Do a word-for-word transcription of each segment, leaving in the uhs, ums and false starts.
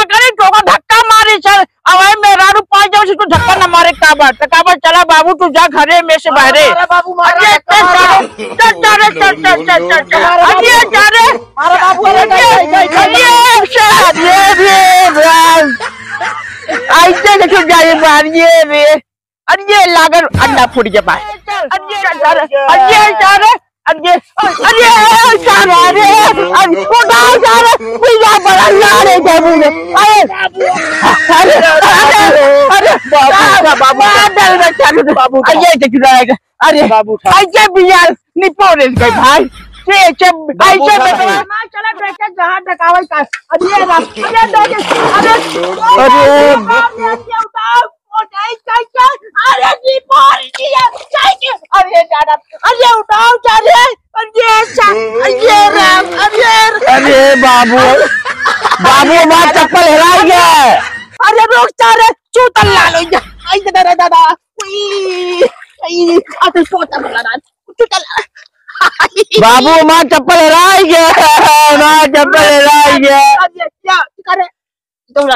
करे तो ओका धक्का मारी चल। अब ए मेहरारू पाँच जगह से तू धक्का न मारे का बात, त का बात, चला बाबू तू जा घरे में से बाहरे। मारा बाबू, मारा अरे धक्का चल मारा। चल, चल, चल, चल, चल, चल, चल, चल। मारा अरे बाबू। जा रे। मारा बाबू, अरे अरे, गई, गई, गई, गई। अरे, अरे, अरे, अरे। ऐसे कैसे जाए मारिए रे। अरे ये लागल अंडा फूट गया बाहर। अरे ये सारे, अरे ये सारे, अरे ये, अरे ये सारे, अरे उठाओ सारे, भैया बड़ा लाल है बाबू ने। अरे, अरे, अरे, अरे, बाबू उठा, बाबू उठा। मार डाल बच्चा को। बाबू उठा। अरे ये चुराएगा। अरे, बाबू उठा। अरे ये बियाल निपोरे गए भाई। ये जब बाबू ऐसे उठा। बेटा। मार चला बेटा जहाँ डकावे का। अरे ये राम, अरे दो के, अरे, अरे। अरे उठाओ। ओ, नहीं, नहीं, नहीं, अरे जी, मार दिया, नहीं, नहीं, अरे दादा, अरे उठाओ, जा रे, अरे सा-, अरे राम, अरे अरे बाबू, बाबू, हमार चप्पल हेराई गया। अरे रुक जा रे, चूतल लाल हो गया। आई दादा, दादा, उई, आई, अरे चूतल लाल, चूतल। बाबू, हमार चप्पल हेराई गया, हमार चप्पल हेराई गया। अरे क्या करे? तुम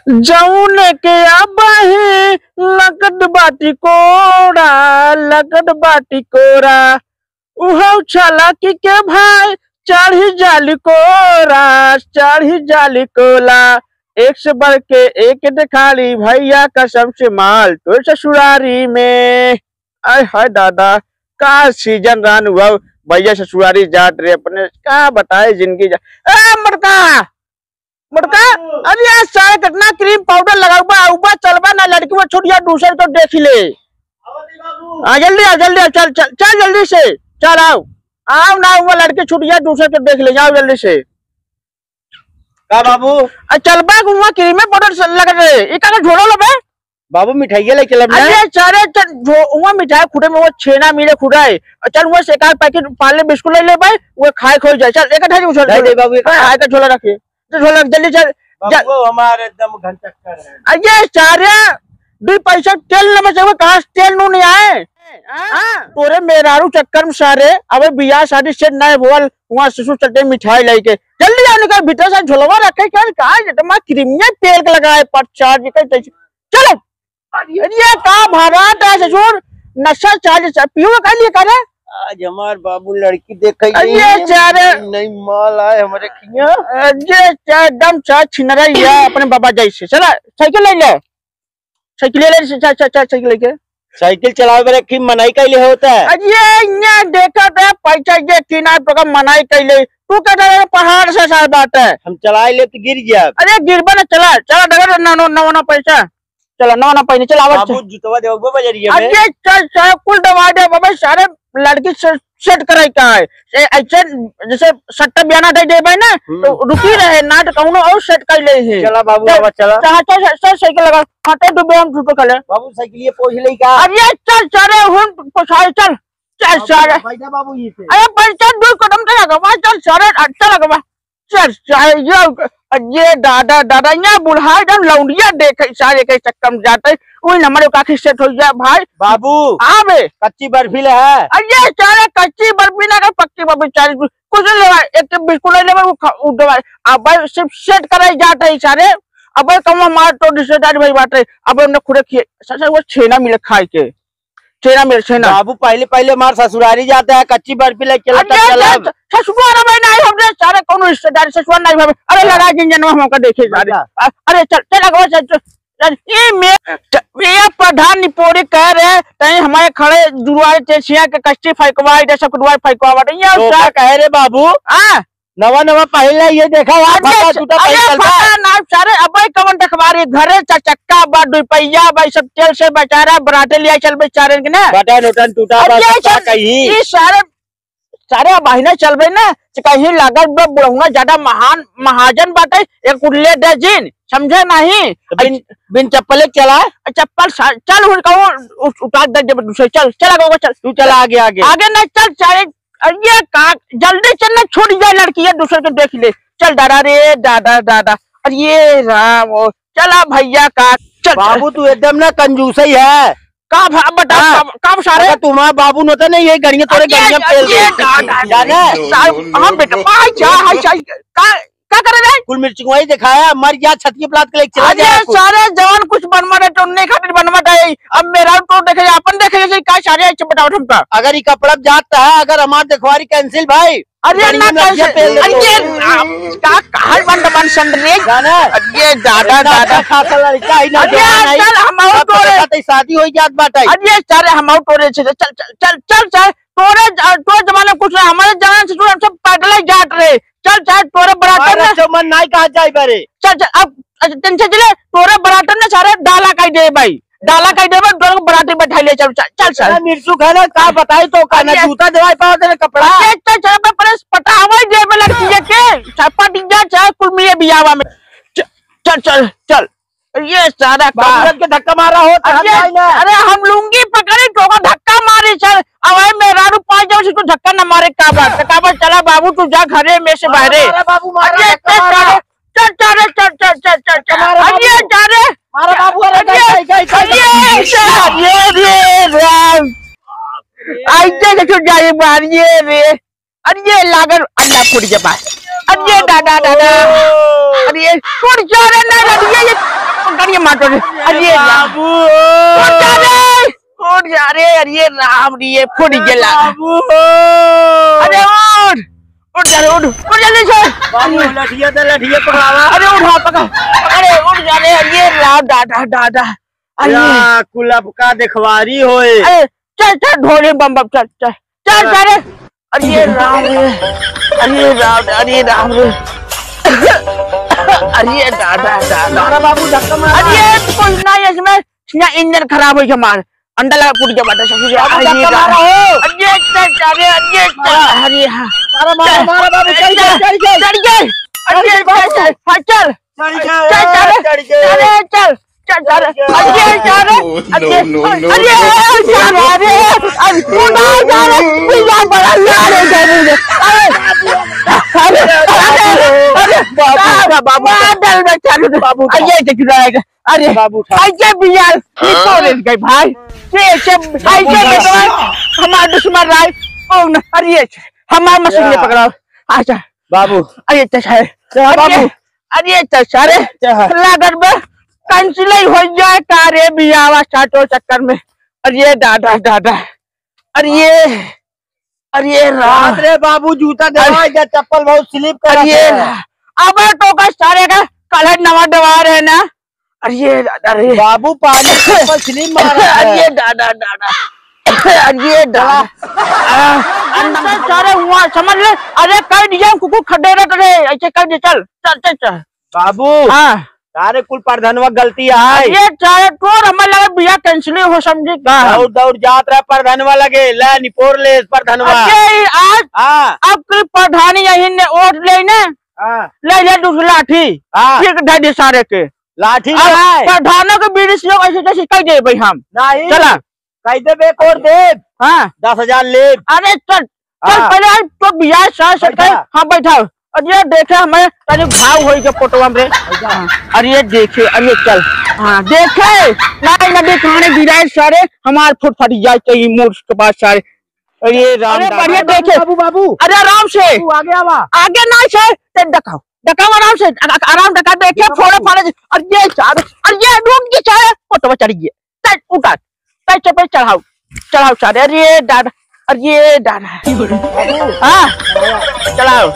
जौन के अबही लगत बाटी कोरा, लगत बाटी कोरा, उहौ छलकी के भाई चढ़ी जाली कोरा, चढ़ी जाली कोला। एक से बढ़ के एक देखाली भैया कसम से माल तोर ससुरारी में। आय हाय दादा, का सीजन रहन हुआ, भैया ससुरारी जात रहे अपने, का बताए जिंदगी जा। ए मोटका, मोटका, अरे यार सारे कितना क्रीम पाउडर लगाउबा, आउबा चलबा ना, लड़की वो छुटिया दूसर को देख ले। हाँ जल्दी आओ, जल्दी आओ, चल चल चल जल्दी से, चल आओ, आओ ना, वो लड़की छुटिया दूसर को देख ले, जाओ जल्दी से। का बाबू? आ चलबा हुआ क्रीम पाउडर से लग रहे, इका का झोलो लो बे। बाबू, मिठाइया लेके चलब ना। अरे सारे, चल, जो हुआ मिठाई खुटे में वो छेना मिले खुटाए। चल, वो से एक आध पैकेट पार्ले बिस्कुट ले ले भाई, वो खाए खोई जाए। चल, एक उठा उछल। नहीं, नहीं बाबू, एक खाए का झोला रखे। तो झोला जल्दी चल। बाबू, जल- वो हमारे एकदम घन चक्कर है। अरे सारे, दो पैसा तेल न बचे, वो कहाँ से तेल नू नहीं आए? हाँ? तोरे मेहरारू चक्कर में सारे, अबे बियाह शादी सेट नहीं बोल, वहाँ ससुर चलते मिठाई लेके। जल्दी आओ, निकल भीतर से झोलवा रखे, चल, कहाँ से तुम्हारा क्रीमिया तेल के लगाए, पर चार्ज के तैसे। चलो। अरे, ये का भरात है ससुर? नशा चार्ज से पियो का लिए करे? आज हमार बाबू लड़की देखे अरे, नहीं, चारे। नहीं माल आए हमारे खिया। अरे, चाहे एकदम चाहे छिनरा ही है अपने बाबा जैसे। चला, साइकिल ले ले। साइकिल ले ले, चा-, चा-, चा-, साइकिल लेके। साइकिल चलावे बरे की मनाई कैले होता है? अरे, ये देखा था, पैसा ये तीन आठ टका मनाई कैले। तू कहता है पहाड़ से साल बात है। हम चलाए ले तो गिर गया। अरे, गिरबा ना, चला, चला, डगर ना, ना, ना, ना पैसा। चला, नवा नवा पहिने, चला, आवा, बाबू, चल। जूतवा देबो बजरिया में। अरे, चल, चल, कुल दवा दे, बाबा, सारे लड़की से सेट करे का है। ए, ऐसे जैसे सट्टा बयाना दे देबे ना, हम्म। तो रुकी रहे, ना तो कौनो और सेट कर ले है। चला बाबू, चल, आवा, चला। चल, चल, चल, चल, साइकिल लगा। हाँ, तो डूबे हम झूठो खेले। बाबू, साइकिल ये पोछ ले का? अरे, चल, सारे, हम पोछाए, चल। चल, बाबू, सारे। बैठा बाबू, ये पे। अरे, पर चल, दो कदम तो लगा, चल, सारे, अच्छा लगा। चल, सारे, ये, ये दादा, दादा, यहाँ बुढ़ा एकदम लौंडिया देखे, सारे के चक्कर में जाते, वही नंबर का खिस्से हो गया, भाई। बाबू, हाँ बे। कच्ची बर्फी ले है? अरे, सारे, कच्ची बर्फी ना कर, पक्की बर्फी, सारे, कुछ नहीं लेवा, एक तो बिस्कुट नहीं लेवा, वो खा-, वो दवा, अब भाई, सिर्फ सेट कराई जाता है, सारे। अब भाई, कम हमारे तो रिश्तेदार भाई बात है, अब हमने खुदे किए, सर, सर, वो छेना मिले खाए के। छेना मेरे छेना। बाबू, पहले, पहले हमार ससुरारी जाता है, कच्ची बर्फी लेके चला अरे, था, चला। ससुरार में नहीं, हमरे सारे कौनो रिश्तेदार ससुरार नहीं भावे। अरे, हाँ। लगा जिन जनवा हमका देखे जा रहे। अच्छा। अ-, अरे, चल, चल, अगवा चल, चल, चल। ये मैं, च-, ये प्रधान निपोरी कह रहे, कहीं हमारे खड़े दुआरे चेसिया के कच्ची फेंकवा, जैसे कुटवा फेंकवा बाटे। ये तो का कहे रे बाबू? हाँ। नवा नवा पहिरला, ये देखा, वहाँ अरे, फटा टूटा अरे, पहिर चलता है। फटा ना, सारे, अबे कवन देखवारी, घरे चार चक्का बा, दुपहिया बा, ई सब तेल से बेचारा बराटे लिया चल बेचारे के ना। बटन उटन टूटा अब बा, ये सब सब, कहीं। ई सारे, सारे बहिने चलबे ना, से कहीं लागल बा बुढ़ौना ज्यादा महान, महाजन बाटे, एक उल्ले दे जिन, समझे नहीं? तो बिन, बिन चप्पले के चला? चप्पल सा-, चल हुन कहूँ उस-, उतार दे जब दूसरे, चल, चल आगे, चल। तू चला आगे, आगे। आगे नहीं, चल, चल, अरे ये का, जल्दी चल ना, छूट जाए लड़की, ये दूसरे के देख ले। चल दादा रे, दादा, दादा। अरे ये राम, ओ, चला भैया का, चल, चल। बाबू, तू एकदम ना कंजूस ही है। का भा-, बता, हाँ। का, का सारे? अगर तुम्हारा बाबू न होता ना, ये गड़िया तोरे अरे, गड़िया अरे, पेल ये देते। दादा, जाने? साल, हाँ बेटा, भाई, जा, हाय, साल, का, का करे रे? कुल मिर्चुकवा ही दिखाया, मर गया, छतिया प्लाट के लेके चला अरे गया कुल। सारे जवान कुछ बनवा रहे, टोन्ने खातिर बनवा रहे। अब मेरा तो देखे, अपन देखे, जैसे का सारे ऐसे बताओ हमका। अगर ये कपड़ा जाता है, अगर हमार देखवारी cancel भाई, अरे गाड़ी ना में कैसे? पेल अरे देतो। ये राम, का, कहाँ बंद, बंद संद रे? जाना? अरे दादा, दादा दादा। खा साला, क्या ही ना अरे जवान आई। चल, हम आउट अब हो रहे। पता शादी हो जात बाटे। अरे सारे हम आउट हो रहे, चल, चल, चल, चल, चल, तोरे ज-, तोरे जमाने में कुछ ना, हमारे जमाने से तू हम सब पैदल ही जात रहे। चल, चल, तोरे बराबर अरे में। चौमन नाई कहाँ जाई बरे? चल, चल, अब, अच्छा, tension चले, तोरे बराबर में सारे डाला काई दे भाई। डाला काई दे भाई, तोरे बराबर बैठा ले, चल, चल, चल, चल। इतना मिर्चू खाना का बताई तो का ना अरे जूता देवाई पाओ तेरे कपड़ा। अरे, चल, चल, बे, परे पटा हवाई दे बे लड़की के। चल, पट जा, चल, कुल मिले बियावा में। चल, चल, चल, चल। ये सारा का बाबूराज के धक्का मारा हो, अरे, अरे, हम लुंगी पकड़े तो ओका धक्का मारे सर। अब भाई मेहरारू पास जाओ से तो धक्का ना मारे का बात? तो का बात? चला बाबू तू जा घरे में से बाहरे। मारा बाबू, मारा, अरे, धक्का मारा। चल, चल, चल, चल, चल, चल, चल, चल। धक्का मारा अरे, बाबू। चल रे। मारा बाबू, अरे, अरे, गई, गई, गई, गई। अरे, सर, ये रे राम। ऐसे के छूट जाए मार, ये रे। अरे ये लागल, अल्लाह फूट गया बात। अरे ये दादा, दादा। अरे ये फूट गया रे, ना, अरे ये, ये, पकड़ के मार दो रे। अरे ये बाबू। फूट गया रे, फूट गया रे, अरे ये राम रे, ये फूट गया ला। बाबू। अरे उठ, उठ जा रे, उठ, उठ जल्दी से। बाबू, लठिया दे, लठिया पकड़ावा। अरे उठ, हाँ, पकड़। अरे उठ जा रे, अरे ये राम, दादा, दादा। अरे या कुल अब का देखवारी होए। अरे चल, चल, ढोले बम बम, चल, चल, चल, चल रे। अरे राम रे, अरे राम, अरे राम रे। अरे दादा, दादा। मारा बाबू, धक्का मारा। अरे कुछ ना, इसमें, इसमें इंजन खराब हो गया हमार। अंडा लगा फूट गया बाटा ससुर। बाबू, अरे धक्का राम। मारा हो। अरे चल, चल रे, अरे चल, मारा। अरे हाँ। मारा, मारा, चल। मारा बाबू, चल, चल, चल, चल। चढ़ गए। अरे अरे बाबू। चल, चल, हाँ, चल। चढ़ गए, चल, चल, चढ़ गए। अरे चल। चल, चल, अरे, चल, अरे, no, no, no, अरे, no। चल, अरे, अरे, खुदा, अरे, खुदा, बड़ा लाल हो गया मुझे। अरे, अरे, अरे, अरे, बाबू, बाबू, बाबू, बाबू, बाबू, अरे, ये देख रहा है, अरे, बाबू, उठा। अरे, बियाल, ये तो रे गए भाई, ये सब, अरे, ये तो हमारा दुश्मन रहा है, कौन, अरे, ये हमारा मशीन में पकड़ाओ, अच्छा, बाबू, अरे, अच्छा है, बाबू, अरे, अरे, तो सारे क्या है? लागत बा, cancel ही हो जाए का रे बियावा साटो चक्कर में। अरे दादा, दादा, अरे, अरे राम। बाप रे बाबू, जूता देवा अरे, या चप्पल बहुत slip करत अरे है। राम। अब तो का सारे का कलर नवा देवा रहे ना। अरे दादा रे। बाबू, पानी चप्पल slip मारा है। अरे दादा, दादा। अरे दादा। चला। आ, अंदर सारे हुआ, समझ ले। अरे कह दिया, कुकुर खड्डे रह रे, ऐसे कह दे, चल, चल, चल, चल। बाबू, हाँ। सारे कुल प्रधनवा गलती है। अरे सारे तोर हमें लगे बिया cancel हो समझी का? दौड़ दौड़ जात रहा प्रधनवा लगे, ले निपोर ले इस प्रधनवा। अरे आज हाँ। अब कोई प्रधानी यही ने वोट ले ने, हाँ। ले ले दूसरी लाठी, हाँ। फिर ढाई दे सारे के। लाठी अब ना है। प्रधानों के बीड़ी से लोग ऐसे तैसे कह दे भाई हम। नहीं। चला। कह देबे एक और देब। हाँ। दस हजार लेब। अरे चल, चल हाँ। पहले आई तो बियाह सास से बैठा। कहे, हाँ बैठा। और ये देखे हमें तनी घाव होई के फोटोवा में रे। बैठा। हाँ। और ये देखे, और ये चल। हाँ, देखे। नहीं, नहीं, खाने गिराए सारे, हमार फुट फट जाए तो ये मूर्ख के पास सारे। अरे राम अरे राम। बढ़िया बाबू, देखे। बाबू, बाबू। अरे आराम से। तू आगे आवा। आगे ना से, ते डकाओ। डकाओ आराम से, आ-, आ-, आराम डका देखे, बाबू। फोड़े फाड़े। और ये सारे, और ये रुक गए सारे, फोटोवा चढ़ गए। चल, उतार। पैसे पे चढ़ाओ, चढ़ाओ सारे। अरे दादा, अरे दादा। हाँ, चढ़ाओ।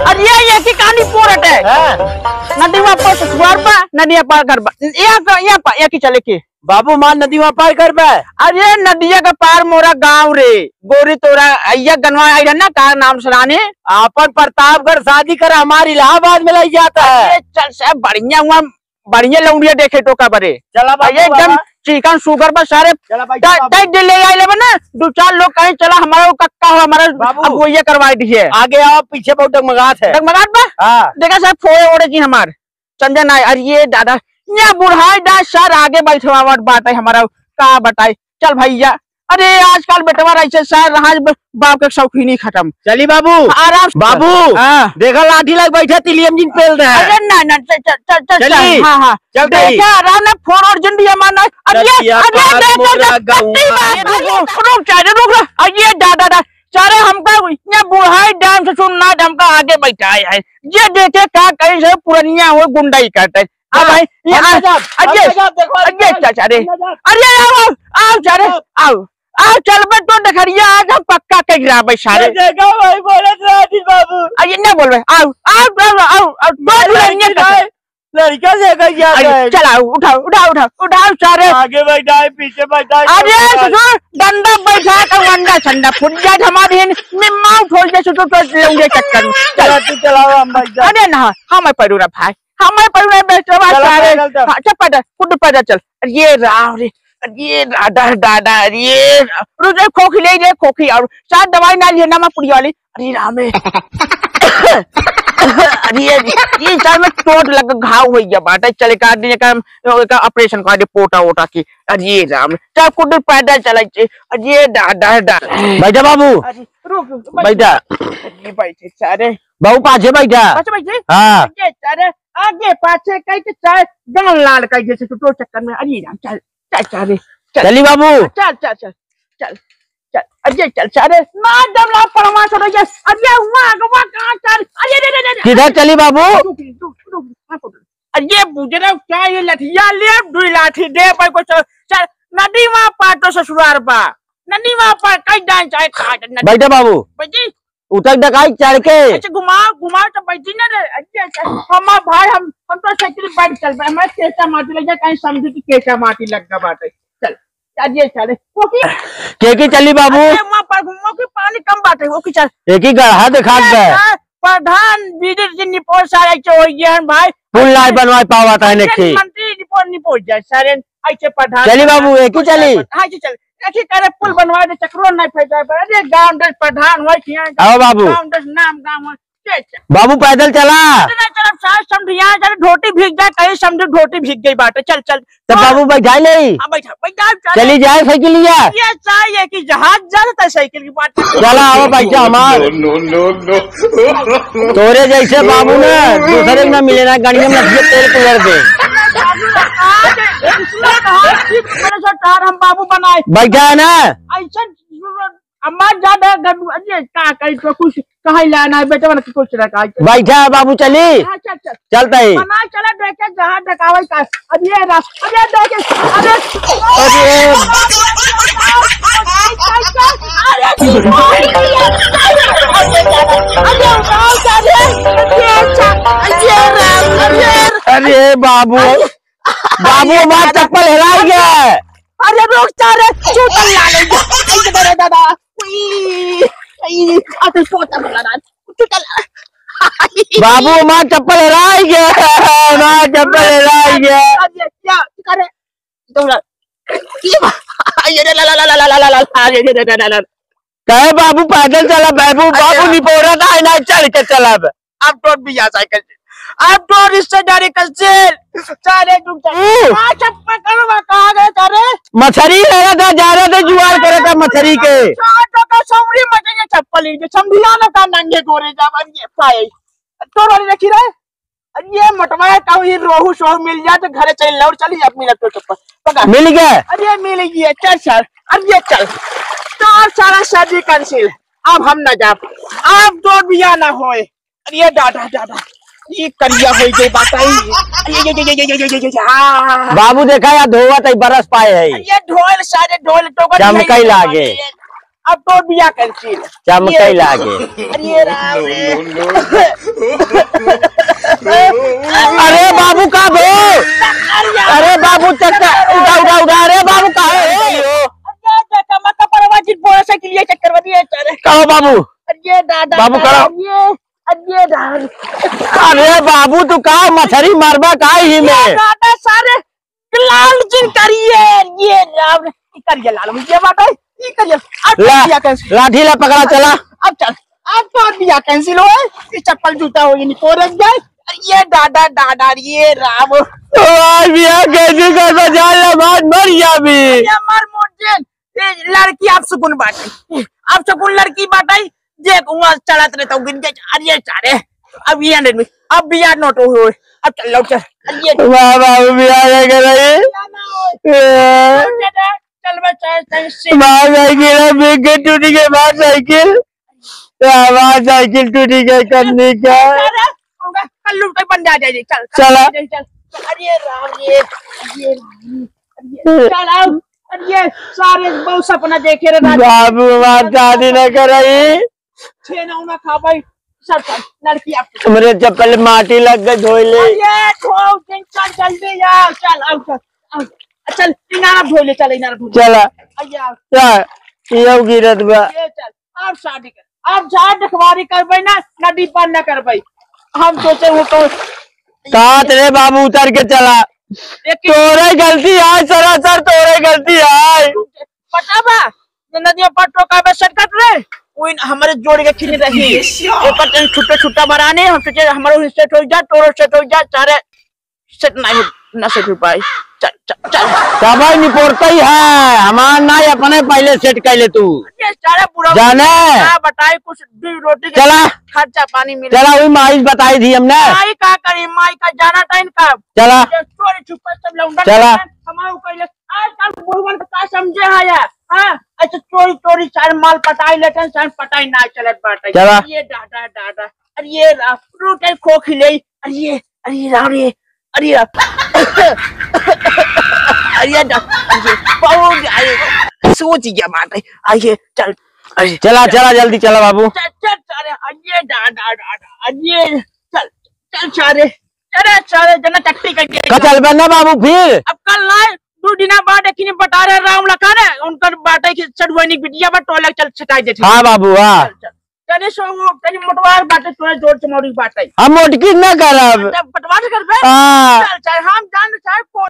अरे ये, ये की कहानी पोरट है। हाँ। नदीवा पर से छुआर बा, नदिया पार कर बा। यहाँ का, यहाँ पा, यहाँ की चले के। बाबू, मार नदीवा पार कर बा। अरे नदिया का पार मोरा गाँव रे, गोरी तोरा, अय्या गनवा आई है ना, का नाम से रानी? आपन प्रतापगढ़ शादी कर, हमार इलाहाबाद में लई जाता है। अरे चल साहब, बढ़िया हुआ, बढ़िया लौंडिया देखे टोका बरे। चला बाबू, अरे एकदम बाबा। चिकन सुगर बा सारे। चला भाई, दा-, बाबू। दा-, दे ले आइले बा ना, दो चार लोग कहीं चला, हमारा वो कक्का हो, हमारा बाबू। अब वो ये करवाई दिए। आगे आओ, पीछे बहुत डगमगात है। डगमगात बा? हाँ। देखा साहब, फोड़े ओड़े जी हमार। समझा ना? अरे ये दादा, ये बुढ़ाई दा सर आगे बैठवावत बाटे हमारा, का बताई? चल भैया, अरे आजकल बेटवा रहे से सर, आज ब-, बाप के शौकीनी खत्म। चली बाबू। आराम से। बाबू, हाँ। देखा लाठी लग बैठा, तिलियम जिन पेल रहा है। अरे ना, ना, चल, चल, चल, चल, चली। चल, हाँ, हाँ। चल गई। देखा, आराम ना, फोन और जिन भी हमार ना। अरे, नदिया अरे, पार देख, देख, मोरा देख, गौवा। रुक, रुक, रुक, रुक, रुक। अरे, दादा, दादा, सारे हमका ये बुढ़ाई डांस सुनना, हमका आगे बैठाए है। ये देखे का कहीं से पुरनिया हो गुंडाई करते। अब भाई, ये हम आ, ना जाब, हम अरे, ना जाब, देखो, अरे, देखो, चाचा रे। हम ना जाब। अरे, आओ, आओ, आओ, चारे, आओ। आओ, आओ, चल बे, तो डखरिया आज हम पक्का कह रहा भाई, सारे। देखो भाई, बोलत रहा थी बाबू। अरे, ना बोल भाई, आओ, आओ, आओ, आओ, आओ, तो अरे, दुल्हनिया लड़की का नहीं, लड़का देखा क्या अरे, है? चल, आओ, उठाओ, उठाओ, उठाओ, उठाओ, सारे। आगे बैठा है, पीछे बैठा है, अरे, चल, चल। ससुर, डंडा बैठा है, तो अंडा, संडा फूट जाए, हमारी हिन, निम्मा उठोल जाए, ससुर, तो लौंडे चक्कर में। चल। चल, तू चलाओ, हम बैठ जाए। अरे, ना, हम पैरू रहा भाई। हमारे पर में बैठ रहा चलो, सारे। पैदल चल। हाँ, चल पैदल, खुद पैदल चल। अरे ये राम रे, अरे ये दादा, दादा, अरे ये राम। रुक जा, खोखी ले, ले खोखी और साथ दवाई ना लिए ना मैं पुड़ी वाली। अरे राम रे। अरे ये, ये सर में चोट लग, घाव हो गया बाटे, चले का दिन का, का ऑपरेशन कर दे, पोटा वोटा की। अरे ये राम रे, चल खुद पैदल चले छे। अरे ये दादा, दादा। बैठा बाबू। अरे रुक, रुक, बैठ। बैठा। अरे बैठे सारे। बाबू पाछे बैठा। पाछे बैठे? हाँ। ये सारे आगे पाछे कह के चाहे गान लाल कह जैसे टूटो चक्कर में। अरे राम, चल, चल, चल रे, चल। चली बाबू। चल, चल, चल, चल, चल। अरे चल, चल रे, ना दम ला पड़वा छोड़ दे। अरे हुआ, अगवा कहाँ चल? अरे, अरे, अरे, अरे। किधर चली बाबू? रुक, रुक, रुक, रुक, रुक। अरे बुजरा, क्या ये लठिया ले, दुई लाठी दे, भाई को चल, चल, नदी वहाँ पार तो ससुरार बा, नदी वहाँ पार, कहीं जाए चाहे कहाँ जाए, नदी। बैठा बाबू। बैठी। उतर डकाई चढ़ के। अच्छा, घुमाओ, घुमाओ तो बैठी ना रे। अच्छा, अच्छा। हमार भाई, हम, हम तो साइकिल बैठ चल पाए। हमारे केचा माटी लग जाए, कहीं समझे कि केचा माटी लग गया बाटे। चल, चल, ये चले। ओके। के की चली बाबू? अरे, वहाँ पर घूमो कि पानी कम बाटे। ओके, चल। एक ही गढ़ा दिखात बे। प्रधान वीर जी निपोर सारे के हो गए हैं भाई। पुल लाए बनवाए पावा था नेकी। मंत्री निपोर, निपोर जाए सारे। ऐसे प्रधान चली बाबू, एक ही चली। हाँ जी, चल। एक ही करे पुल बनवा दे, चक्रो नहीं फैल जाए। अरे गांव दस प्रधान हुआ कि यहाँ आओ बाबू। गांव दस नाम गांव हुआ। चल, चल। बाबू पैदल चला। अरे नहीं चलब साहब, समझिया चल, धोती भीग जाए, कहीं समझो धोती भीग गई बाटे। चल, चल। तो हाँ। बाबू बैठा ले। हाँ, बैठा, बैठा, चल। चली जाए साइकिलिया। ये चाहे कि जहाज जाता साइकिल की बात। चला आओ बैठा हमार। No, no, no, no। तोरे जैसे बाबू ना दूसरे के ना मिले ना, गाड़िया में लगिए तेल कुलर दे। आज इसमें कहा कि मेरे सरकार हम बाबू बनाए। बैठा है ना? ऐसा अम्मा ज्यादा गड़बड़, अरे का कही तो कुछ कहे ला ना, बेटवन के कुछ ना कहे। बैठा है बाबू, चली। हाँ, चल, चल। चलता है। बना चला देखे जहाँ डकावे का। अब ये रहा, अब ये देखे, अरे, अरे। अरे, अरे, उठाओ, अरे, ये अच्छा, ये राम, अरे। अरे बाबू, अरे। बाबू, हमार चप्पल हेराई गया। अरे रुक जा रे, जूता ला ले। अरे दादा, उई, उई, अरे पोता बला ना, जूता ला। बाबू, हमार चप्पल हेराई गया, हमार चप्पल हेराई गया। अरे क्या करे? दौड़ा। ये बा-, अरे ला ला ला ला ला ला ला, अरे ला ला ला ला। कहे बाबू पैदल चला, बाबू, अच्छा। बाबू निपोरा ना, ना चढ़ के चला बे। अब तोर बिया साइकिल से। अब तोर रिश्तेदारी कैसे? सारे तुम तो हम्म। अच्छा पकड़वा कहाँ गए सारे? मछरी लगा था, जा रहा था जुआर करे था मछरी के। सारे तो का सौरी मचेंगे चप्पल इनके। समझिया ना का नंगे गोरे जा बन के पाए। तोर वाली रखी रहे? अरे ये मोटवा है, कहूँ ये रोहू सोहू मिल जाए तो घरे चल लौट चली, अब मिला तो चप्पल। पकड़। मिल गया? अरे ये मिल गया, चल सर, अब ये चल। तो अब सारा शादी cancel, अब हम ना जाब, अब तो बिया ना होए। अरे ये दादा, दादा, ये करिया होई गई बात आई। अरे ये, ये, हाँ। बाबू देखा या धोवत है, बरस पाए है। अरे ये ढोल, सारे ढोल टोकर चमकई लागे। अब तो बिया cancel। चमकई ये लागे। अरे राम रे। अरे बाबू का भो? अरे बाबू चक्कर उठा, उठा, उठा। अरे बाबू का है? अरे देखा मैं कपड़वा जिन बोरा साइकिल ये चक्कर बनी है सारे। कहो बाबू। अरे दादा, बाबू दादा, कहो। ये, अरे दादा। अरे बाबू तू का मछरी मारबा का ही ये में? दादा सारे लाल जिन करिए, ये राम रे, ई करिए लाल, ये बात है, ई करिए। अब ला, बिया cancel। लाठी ला पकड़ा, चला। अब चल, अब तो बिया cancel हो, ई चप्पल जूता हो, ये निकोर रख जाए। अरे ये दादा, दादा, ये राम। ओ, आज बिया cancel कर दो, जान ले, बात मर गया अभी। ये मर मोर जिन, ये लड़की अब सुकून बाटे, अब सुकून लड़की बाटे, जे कुआं चढ़त रहे तो गिन के, अरे ये सारे, अब ये नहीं, अब बिया नोट हो, अब चल लो चल, अरे ये वाह, वाह, बिया नहीं कर रही। बिया ना हो। ए। चल, चल, चल। चल बे, चल, चल, से। हमार साइकिल है, बिक के टूटी के हमार साइकिल। ए, हमार साइकिल टूटी के कन्नी का। अरे, होगा, कल लूट के बन जा, जा, जा, चल, चल, चला। चल, चल, चल। अरे राम रे, ये, ये, चल, आओ। अरे, ये सारे बहुत सपना देखे रे राजा। बाबू, हमार शादी न कराई। छेना उना खा भाई, सब, सब, लड़की आप। हमरे चप्पल माटी लग गई, धोई ले। अरे, धो, चल, चल, जल्दी आओ, चल, आओ, चल, आओ। चल, इनारा धो ले, चल, इनारा धो ले। चला। अरे, आओ। चल, ये गिरत बा। ये चल, अब शादी कर, अब झाड़ देखवारी करबे ना, ना डिब्बा ना करबे। हम सोचे वो तो कहा रे बाबू, उतर के चला। लेकिन तोरे गलती है, सरासर तोरे गलती है। पता बा, नदिया पर टोका में सटकत रहे, वो इन हमारे जोड़ के खिन रही। ये सब। ओकर तनी छुट्टा छुट्टा बराने, हम सोचे हमारो सेट हो जा, तोरो सेट हो जा, सारे सेट नहीं हो, ना सेट हो पाई। चल, चल, चल। तबे निपोरतई है, हमार ना अपने पहले सेट कर ले तू। ये सारे बुढ़ा जाने। ना बताई कुछ, दो रोटी के चला। खर्चा पानी मिले। चला, वही माई बताई थी हमने। माई का करी, माई का जाना टाइम का। चला। ये चोरी छुपा सब लौंडा चला। कमाऊ कैले। आजकल बुढ़वन के का समझे है यार? हाँ, अच्छा चोरी चोरी चार माल पटाई लेते हैं, चार पटाई ना चलत बाटे। चला। ये दादा, दादा, अरे ये राम, रोटी खोखी ले, अरे ये, अरे राम रे, अरे राम। अरे दा-, अरे बहुत, अरे सोच गया बात है। आइए, चल, अरे चला, चला, जल्दी चला बाबू। चल, चल, सारे, अरे दा-, दा-, दा-, दा-, अरे चल, चल सारे, अरे सारे, जना चट्टी कर दिया। का चल बे ना बाबू फिर? अब कल ना, दो दिना बाद एक ही बता रहे राम लखन है, उनकर बाटे की चढ़ुआनी बिटिया बा, टोला चल छटाई दे। हाँ बाबू, हाँ। चल, चल। तनी सो वो, तनी मोटवार बाटे, तोरा जोर से मौरी बाटे। हम मोटकी ना करब। जब पटवार करबे, हाँ। चल, चाहे हम जान, चाहे कौन।